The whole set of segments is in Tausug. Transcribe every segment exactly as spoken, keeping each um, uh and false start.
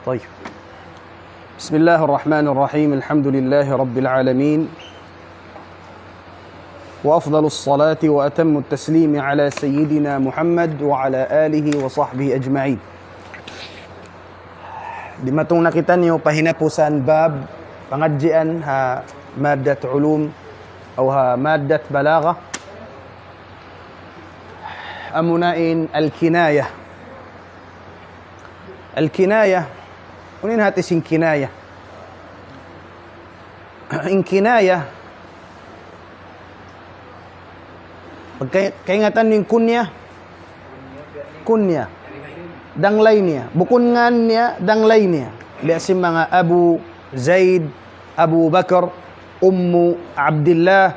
طيب. بسم الله الرحمن الرحيم. الحمد لله رب العالمين. وأفضل الصلاة وأتم التسليم على سيدنا محمد وعلى آله وصحبه أجمعين. Dimatung na kitaniyu pa hinapusan bab pangadjian ha maddat ulum aw ha maddat balagha. Amuna in al-kinaya. Al-kinaya. Unu in hati sin kinaya? In kinaya, pagka-, kaingatan niyu in kunya, kunya, danglay niya. Bukun ngan niya, danglay niya. Biya' sin manga Abu Zaid, Abu Bakar, Ummu Abdillah,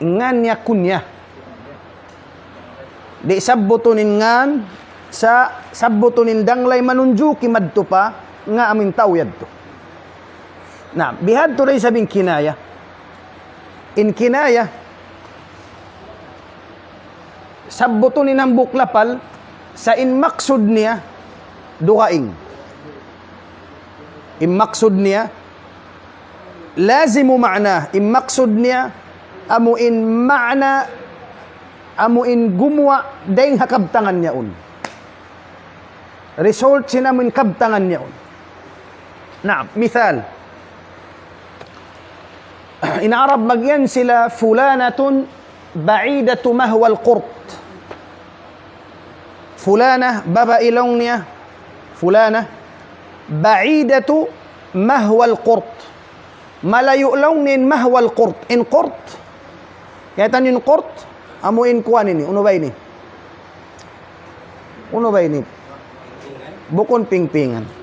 ngan niya kunya. Di' sabbutun in ngan, sa' sabbutun in danglay manunjuki madtu pa, nga amu in tau yadtu. Na, bihadtu da isab in kinaya. In kinaya, sabbutun in hambuuk lapal, sa' in maksud niya, dugaing. In maksud niya, lazimu ma'na, in maksud niya, amu in ma'na, amu in gumuwa' dayng ha kabtangan niya yaun. Result sin amu in kabtangan niya yaun. Na, misal, in Arab magiyan sila fulanatun ba'idatu mahwal qurt. Fulana, babai laung niya, fulana, ba'idatu mahwal qurt. Malayu' laung niya in mahwal qurt. In qurt. Kaitan in qurt, amu in kuwan ini, unu ba ini? Unu ba ini? Bukun pingpingan.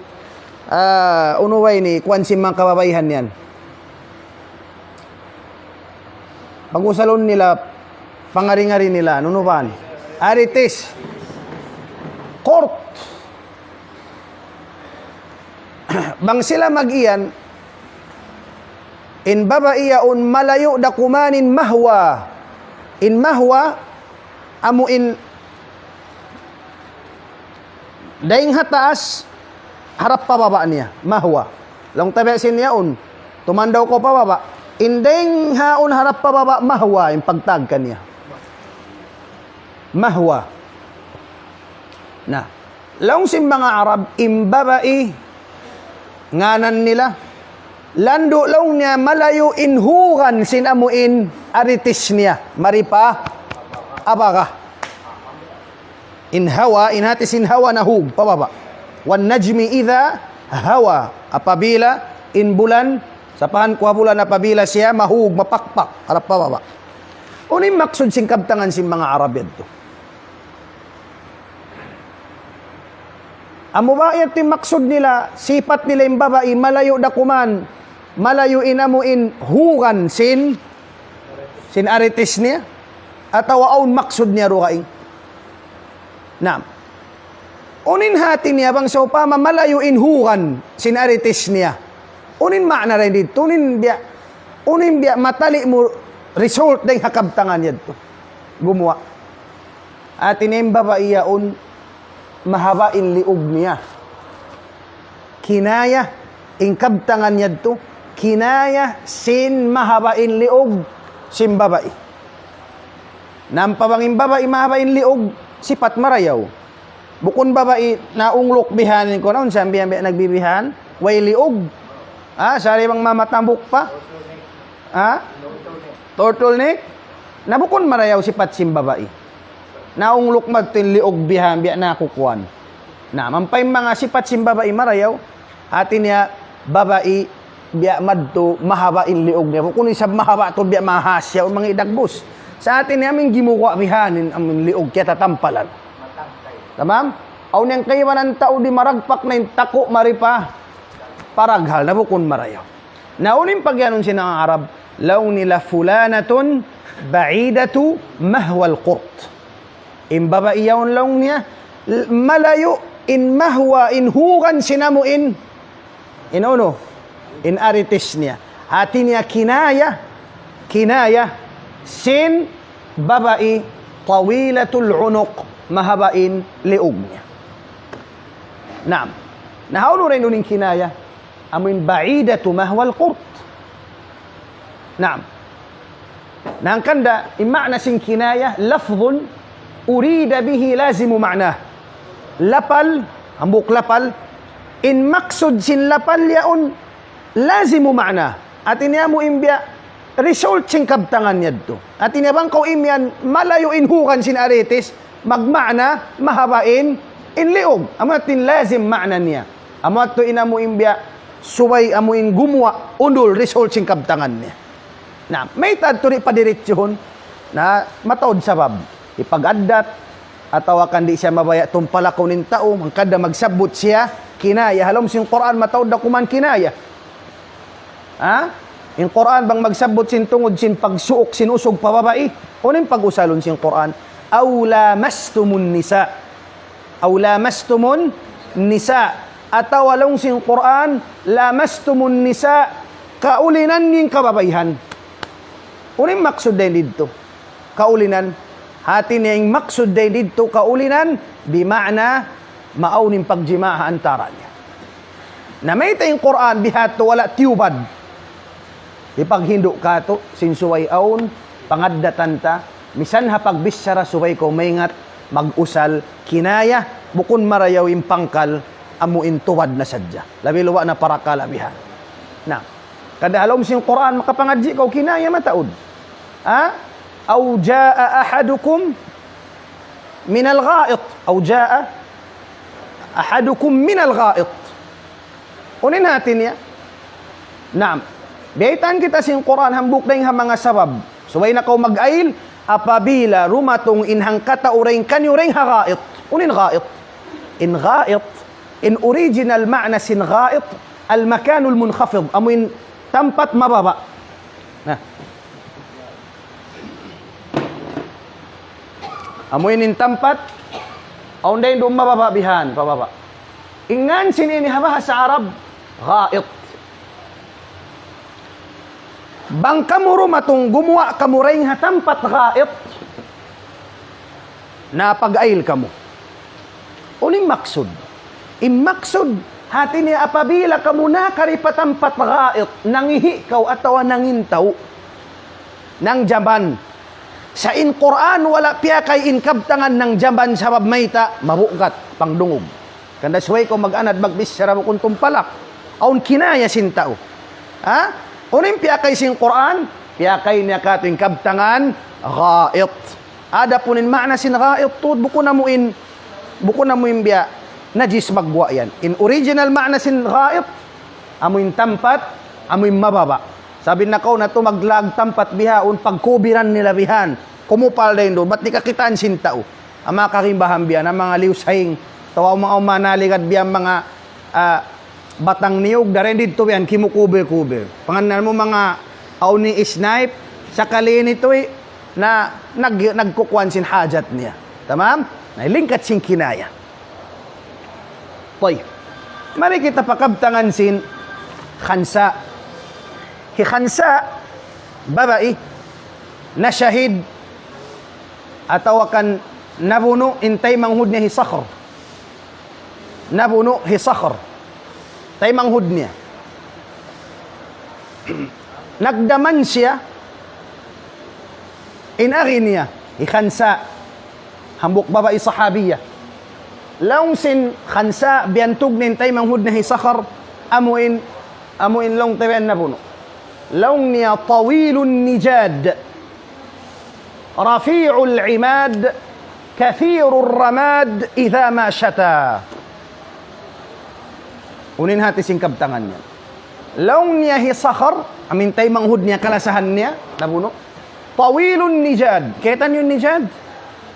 Ah, unu ba ini? Kuwan sin manga kababaihan yan. Pag-usalun nila, pangari-ngari nila, unu ba yan? Aritis. Qurt. Bang sila mag-iyan, in babai yaun malayu' da kuman in mahwa. In mahwa, amu in dayng ha taas, harap pa baba' niya. Mahwa. Laung ta biya' sin yaun. Tumandaw kaw pa baba'. In dayng haun harap pa baba', mahwa, in pagtawag kaniya. Mahwa. Na, laung sin manga Arab, in babai, nganan nila, landu' laung niya malayu' in hugan sin amu in aritis niya, mari pa abaga. In hawa, in hati sin hawa nahug, pa baba'. Wan najmi idha hawa, apabila in bulan, sapahan ku ha bulan apabila siya mahug, mapakpak, harap pa baba'. Unu in maksud sin kabtangan sin manga Arab yadtu? Amu ba yadtu in maksud nila, sipat nila in babai, malayu' da kuman, malayu' in amu in hugan sin, sin aritis niya, atawa awn maksud niya dugaing? Naam. Unu in hati niya bang sawpama malayu' in hugan sin aritis niya? Unu in ma'na dayn didtu? Unu in biya', unu in biya' matali' mu result dayn ha kabtangan yadtu? Gumuwa'. Hati niya in babai yaun mahaba' in liug niya. Kinaya, in kabtangan yadtu, kinaya sin mahaba' in liug sin babai. Na ampa bang in babai mahaba' in liug, sipat marayaw. Bukun babai naungluk bihan in kuwan, unsa' biya' biya' nagbibihan, way liug. Ha, sari bang mamatambuk pa. Ha? Turtleneck. Na bukun marayaw sipat sin babai. Naungluk madtu in liug bihan, biya' nakukuwan. Na, ampa in manga sipat sin babai marayaw, hati niya babai biya' madtu mahaba' in liug niya. Bukun isab mahaba' tuud biya' mahasya, awn manga dagbus. Sa' hati niya amu in gimuwa' bihan in, amu in liug kiyatatampalan. Tamam? Awn yan kaibanan tau di' maragpak na in taku' mari pa paraghal, na bukun marayaw. Na unu in pagiyanun sin manga Arab, laung nila fulanatun ba'idatu mahwal qurt. In babai yaun laung niya, l-, malayu' in mahwa, in hugan sin amu in, in unu, in aritis niya. Hati niya kinaya, kinaya sin babai tawilatul unuq, mahaba' in liug niya. Naam. Na hawnu ra in kinaya? Amu in بعيدة محو القرب. Naam. Na hangkan da, in maana sin kinaya, لفظ أريد به لازم معناه. Lapal, hambuuk lapal, in maksud sin lapal yaun, لازم معناه. Hati niya amu in biya' result sin kabtangan niya yadtu. Hati niya bang kaw imiyan malayu' in hugan sin aritis, magmaana mahaba' in, in liug. Amu yadtu in lazim maana niya. Amu yadtu in amu in biya' subay amu in gumuwa' undul result sin kabtangan niya. Na, mayta' tuud di' padiritsuhun, na mataud sabab. Hipag-addat, atawa kan di' siya mabaya' tumpalakun in tau, hangkan da magsabbut siya kinaya. Ha lawm sin Qur'an, mataud da kuman kinaya. Ha? In Qur'an bang magsabbut sin tungud sin pagsuuk sin usug pa babai, unu in pag-usalun sin Qur'an? أو لامستم النساء. أو لامستم النساء. Atawa laung sin Qur'an, لامستم النساء, kaulinan niyu in kababaihan. Unu in maksud dayn didtu? Kaulinan. Hati niya in maksud dayn didtu kaulinan, bima'na maawn in pagjima' ha antara' niyu. Na mayta' in Qur'an bihadtu wala' tiyubad? Hipaghindu' katu', sin subay awn pangaddatan ta, misan ha pagbichara subay kaw maingat, mag-usal kinaya, bukun marayaw in pangkal, amu in tubad na sadja. Labi-labi na parakala' bihan. Na, kada ha lawm sin Qur'an makapangadji' kaw kinaya mataud. Ha? أو جاء أحدكم من الغائط. أو جاء أحدكم من الغائط. Unu in hati niya? Naam. Biyaytaan kita sin Qur'an hambuuk dayn ha manga sabab. Subay na kaw mag-ayil, apabila dumatung in hangkatau dayn kaniyu dayn ha gha'it. Unu in gha'it? In gha'it, in original ma'na sin gha'it, المكان المنخفض. Amu in tampat mababa'. Na. Amu ini in tampat, awn dayn duun mababa' bihan, pababa'. In ngan sin ini ha bahasa Arab, gha'it. Bang kamu dumatung gumuwa' kamu dayn ha tampat gha'it, na pag-ayil kamu. Unu in maksud? In maksud, hati niya apabila kamu nakari pa tampat gha'it, nangihi' kaw atawa nangintaw, nangjaman. Sa' in Qur'an wala' piyakay in kabtangan nangjaman sabab mayta', mabugat, pangdungug. Hangkan da subay kaw mag-anad magbichara bukun tumpalak. Awn kinaya sin tau. Ha? Unu in piyakay sin Qur'an? Piyakay niya katu' in kabtangan gha'it. Adapun in ma'na sin gha'it tuud, bukun amu in, bukun amu in biya' najis magguwa' yan. In original ma'na sin gha'it, amu in tampat, amu in mababa'. Sabab na kaw na tu maglag tampat bihaun, pagkubiran nila bihan. Kumupal dayn duun, bat di' kakitaan sin tau. Ama karimbahan bihan, ama nga liyu saying, tawa uma-, uma naligad bihan manga, ah, batang niyug, dayn didtu bihan, kimukubir-kubir. Pangannal mu manga awn ni snipe, sakali ini tuwi, na nag-, nagkukuan sin hajat niya. Tamam? Na lingkat sin kinaya. Tayyib. Mari kita pa kabtangan sin Khansa. Hi Khansa, babai, nashahid, atawa kan nabunu' in taymanghud niya hi Sakhr. Nabunu' hi Sakhr. Taymanghud niya. Nagdaman siya, in agi niya, hi Khansa, hambuuk babai sahabiya. Laung sin Khansa, biyantug niya in taymanghud niya hi Sakhr, amu in, amu in laung ta biya' nabunu'. Laung niya طويل النجاد رفيع العماد كثير الرماد إذا ما شتا. Unu in hati sin kabtangan niya? Laung niya hi Sakhr, amu in taymanghud niya, kalasahan niya, nabunu'. طويل النجاد. Kaitan niyu in nijad?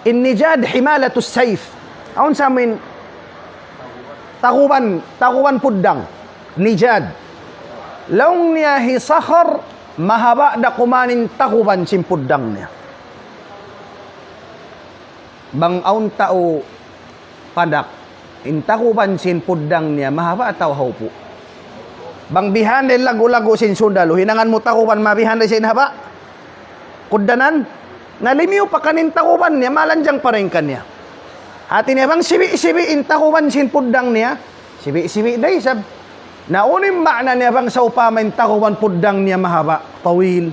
In nijad حمالة السيف. Awn sa amu in takuban, takuban puddang. Nijad. Laung niya hi Sakhr, mahaba' da kuman in takuban sin puddang niya. Bang awn tau pandak, in takuban sin puddang niya mahaba' atawa haupu'? Bang bihan da in lagu'-lagu' sin sundalu, hinangan mu takuban mabihan da sin haba'? Kugdanan, na limiyu pa kaniya in takuban niya, malanjang pa dayn kaniya. Hati niya bang sibi'-sibi' in takuban sin puddang niya, Sibi'-sibi' da isab. Na unu in maana niya bang sawpama in taguban puddang niya mahaba', tawil.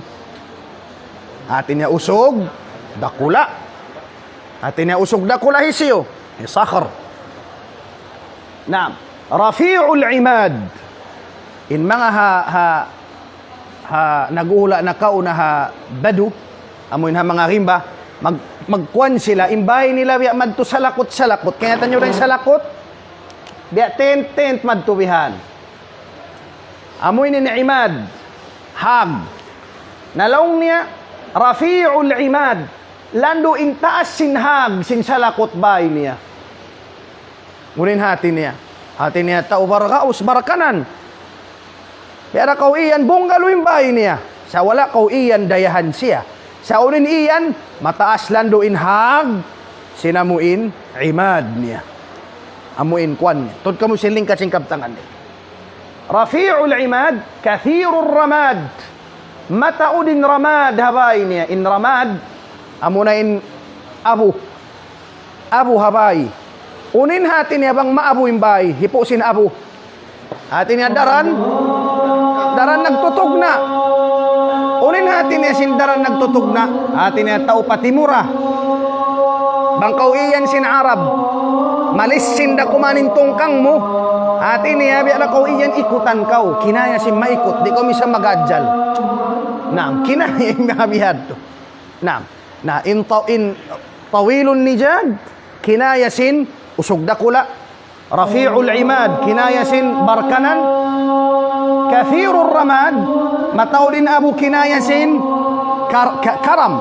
Hati niya usug dakula'. Hati niya usug dakula' hisiyu? Hi Sakhr. Naam. Rafi'ul imad. In manga ha, ha, ha, naghuhula' nakauna ha badu, amu in ha manga rimba, mag-, magkuan sila, in bāy nila biya' madtu salakut-salakut. Kaingatan niyu da in salakut? Biya' tent-tent madtu bihan. Amu ini in imad, hag. Na laung niya, rafi'ul imad, landu' in taas sin hag, sin salakut bāy niya. Unu in hati niya? Hati niya tau Bargaus, Barkanan. Biya' da kaw iyan, bungalow in bāy niya. Sa' wala' kaw iyan, dayahan siya. Sa' unu in iyan, mataas landu' in hag, sin amu in imad niya. Amu in kuan niya. Tuud kamu sin lingkat sin kabtangan niya. Rafi'ul imad, kathirur ramad. Mataud in ramad ha bāy niya. In ramad, amuna in abu. Abu ha bāy. Unu in hati niya bang maabu in bāy, hipu' sin abu? Hati niya daran, daran nagtutugna'. Unu in hati niya sin daran nagtutugna'? Hati niya tau patimura. Bang kaw iyan sin Arab, malissin da kuman in tungkang mu. Hati niya biya' da kaw iyan ikutan kaw. Kinaya sin maikut, di' kaw misan mag-ajal. Naam, kinaya in manga biya' hādtu. Naam. Na, in ta-, in tawilun nijad, kinaya sin usug dakula'. Rafi'ul imad, kinaya sin Barkanan. Kathirur ramad, mataud in abu, kinaya sin kar-, ka-, karam.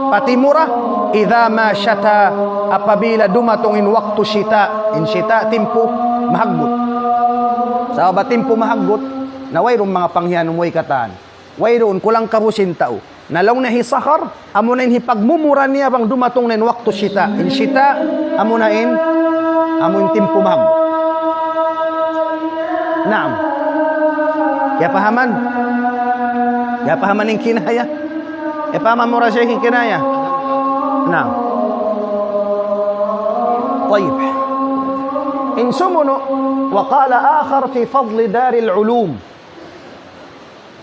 Patimura, idha ma shata, apabila dumatung in waktu shita, in shita timpu mahaggut. Sabab timpu mahaggut, na wayruun manga panghiyanum way katan. Wayruun, kulang kabusin tau. Na laung niya hi Sakhr, amuna in hipagmumura niya bang dumatung na in waktu shita. In shita, amuna in, amu in timpu mahaggut. Naam. Kiyapahaman? Kiyapahaman in kinaya? Kiyapahaman mu ra siya in kinaya? Naam. Tayyib. In sumunu', وقال آخر في فضل دار العلوم.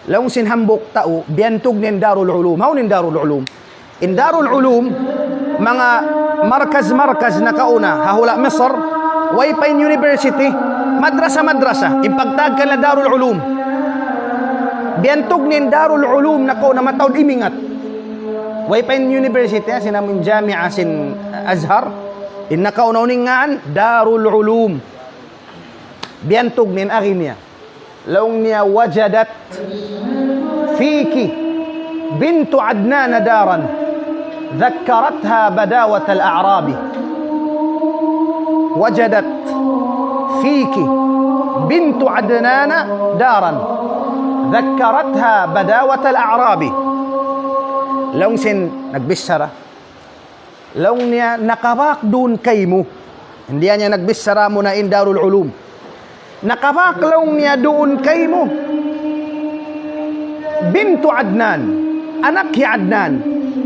Laung sin hambuuk tau, biyantug niya in Darul Ulum. Hawnu in Darul Ulum? In Darul Ulum, manga markaz-markaz nakauna, ha hula' Misr, way pa in university, madrasa-madrasa, in pagtawag kanila Darul Ulum. Biyantug niya in Darul Ulum nakauna mataud imingat. Way pa in university, ha, sin amu in Jami'a sin Azhar, in nakauna unu in ngan, Darul Ulum. Biyantug niya in agi niya. Laung niya, وجدت فيك بنت عدنان دارا ذكرتها بداوة الأعراب. وجدت فيك بنت عدنان دارا ذكرتها بداوة الأعراب. Laung sin nagbichara. Laung niya nakabak duun kaymu. Hindi niya nagbichara muna in Darul Ulum. Nakabak laung niya duun kaymu. Bintu Adnan. Anak hi Adnan.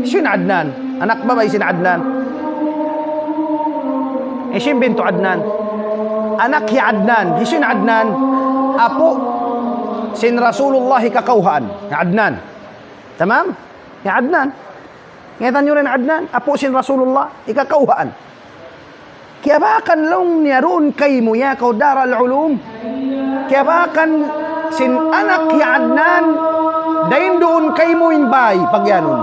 Hisiyu in Adnan? Anak babai sin Adnan. Hisiyu in bintu Adnan? Anak hi Adnan. Hisiyu in Adnan? Apu' sin Rasulullah hikakawhaan. Hi Adnan. Tamam? Hi Adnan. Ngaitan niyu in Adnan, apu' sin Rasulullah, hikakawhaan. Kiyabakan laung niya duun kaymu ya kaw Darul Ulum. Kiyabakan sin anak hi Adnan, dayn duun kaymu in bay, pagiyanun.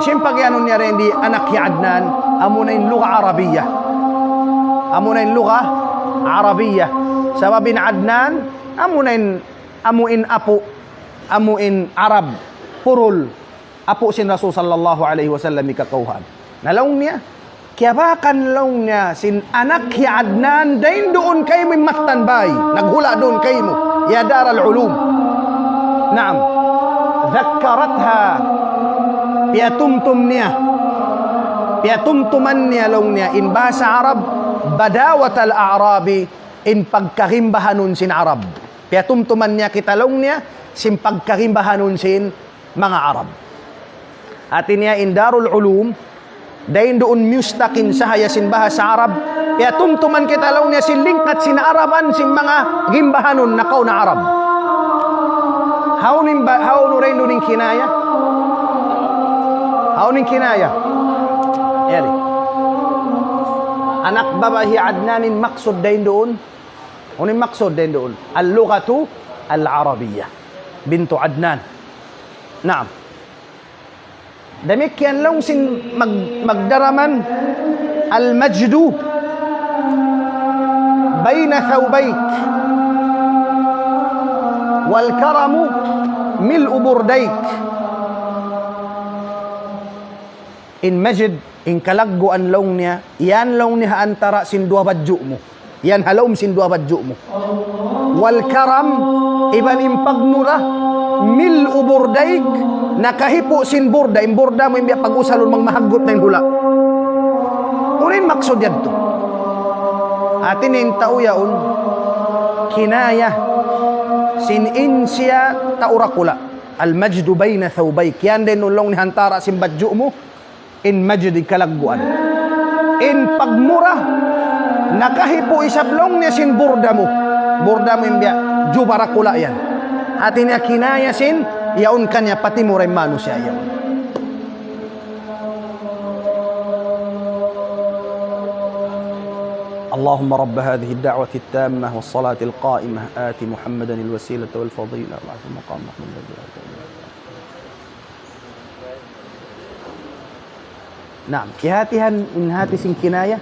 Sin pagiyanun niya dayn di anak hi Adnan, amuna in lugha Arabiya. Amuna in lugha Arabiya. Sabab in Adnan, amuna in, amu in apu', amu in Arab, purul. Apu' sin Rasul sallallahu alayhi wasallam hikakawhaan. Na laung niya, kiyabakan laung niya sin anak hi Adnan, dayn duun kaymu in mattan bay, naghula' duun kaymu, ya Darul Ulum. Naam. ذكرتها. Piyatumtum niya. Piyatumtuman niya laung niya in bahasa Arab, بداوة الأعراب, in pagkarimbahanun sin Arab. Piyatumtuman niya kita laung niya, sin pagkarimbahanun sin manga Arab. Hati niya in Darul Ulum, Dayn duun mustaq in sahaya sin bahasa Arab. Piyatumtuman kita laung niya sin lingkat sin Araban sin manga gimbahanun nakauna Arab. Hawnu in ba-, hawnu dayn duun in kinaya? Hawnu in kinaya? Yari. Anak babai hi Adnan in maksud dayn duun. Hawnu in maksud dayn duun? اللغة العربية. بنت عدنان. Naam. Damikkiyan laung sin mag-, magdaraman, المجد بين ثوبيك والكرم ملء برديك. In majid, in kalagguan laung niya, yan laung niya ha antara' sin duwa badju' mu. Yan ha lawm sin duwa badju' mu. والكرم, iban in pagmura, ملء برديك, nakahipu' sin burda, in burda mu in biya' pag-usalun bang mahaggut na in hula'. Unu in maksud yadtu? Hati niya in tau yaun, kinaya, sin in siya tau dakula'. المجد بين ثوبيك. Yan dayn duun laung niya ha antara' sin badju' mu, in majid in kalagguan. In pagmura, nakahipu' isab laung niya sin burda mu. Burda mu in biya' juba dakula' yan. Hati niya kinaya sin, yaun kaniya patimura in manusiya' yaun. اللهم رب هذه الدعوة التامة والصلاة القائمة آت محمدا الوسيلة والفضيلة وابعثه مقام محمود الذي وعدته. Naam, kiyahatihan in hati sin kinaya.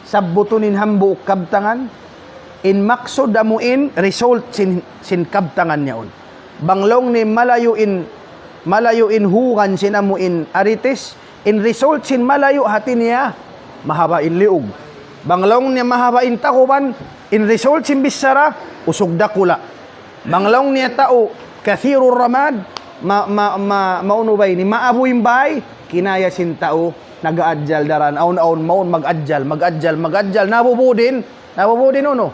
Sabbutun in hambuuk kabtangan, in maksud amu in result sin, sin kabtangan yaun. Bang laung niya malayu' in, malayu' in hugan sin amu in aritis, in result sin malayu' hati niya mahaba' in liug. Bang laung niya mahaba' in takuban, in result sin bichara usug dakula'. Bang laung niya tau كثير الرماد, ma-, ma-, ma-, maunu bay ni, maabu in bay, kinaya sin tau nag-aajjal daran, awn-awn mawn mag-ajjal, mag-ajjal, mag-ajjal, nabubudin, nabubudin unu?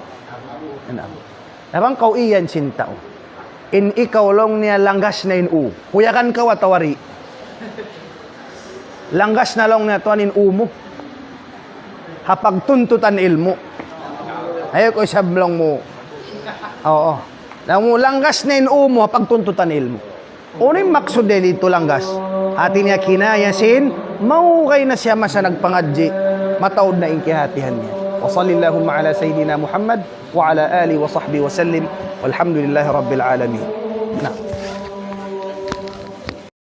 Nabang kaw iyan sin tau. In ikaw laung niya langgas na in u. Kuyagan kaw atawa di'? Langgas na laung niya tuwan in u mu. Ha pagtuntutan ilmu'. Ayaw ku isab laung mu. Oo. Laung mu langgas na in u mu ha pagtuntutan ilmu'. Unu in maksud niya didtu langgas? Hati niya kinaya sin, maugay na siya masa nagpangadji', mataud na in kiyahatihan niya. وصل اللهم على سيدنا محمد وعلى آله وصحبه وسلم. والحمد لله رب العالمين. Na.